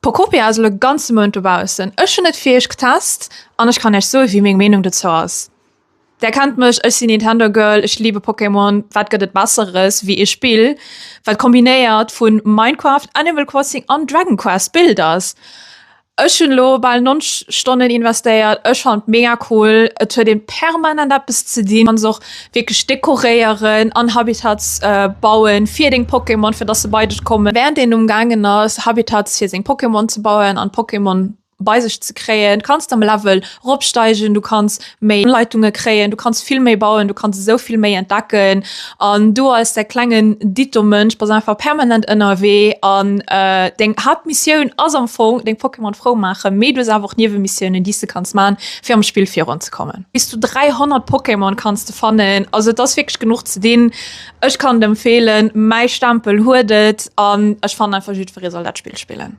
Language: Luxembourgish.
Pokopia ass elo e ganze Mount dobaussen. Ech hunn et fir iech getest an ech kann iech soen, wéi meng Meenung dozou ass. Der kennt mech, ech sinn Nintendo Girl, ech liebe Pokémon. Wat gëtt et besseres wéi e Spill, wat kombinéiert vu Minecraft, Animal Crossing an Dragon Quest Builders? Ech hunn elo bal 90 Stonnen investéiert, ech fannen et mega cool. Et huet een permanent eppes ze dinn, kanns och wierklech dekoréieren an Habitats bauen fir deng Pokémon, fir dass se bei dech kommen. Während een um gaangen ass Habitats fir seng Pokémon ze bauen an Pokémon bei sech ze kréien, kanns de am Level eropsteigen, du kanns méi Leitunge kréien, du kanns vill méi bauen, du kanns esou vill méi entdecken an du als der klengen Ditto-Mënsch bass einfach permanent ënnerwee an deng Haaptmissioun ass am Fong deng Pokémon frou maachen, mee du hues awer och Niewemissioune déi s de kanns man fir am Spill virun ze kommen. Bis zu 300 Pokémon kanns de fannen, also et ass wierklech genuch ze dinn. Ech kann et empfeelen, mäi Stempel huet et an ech fannen einfach jiddweree soll dat Spill spillen.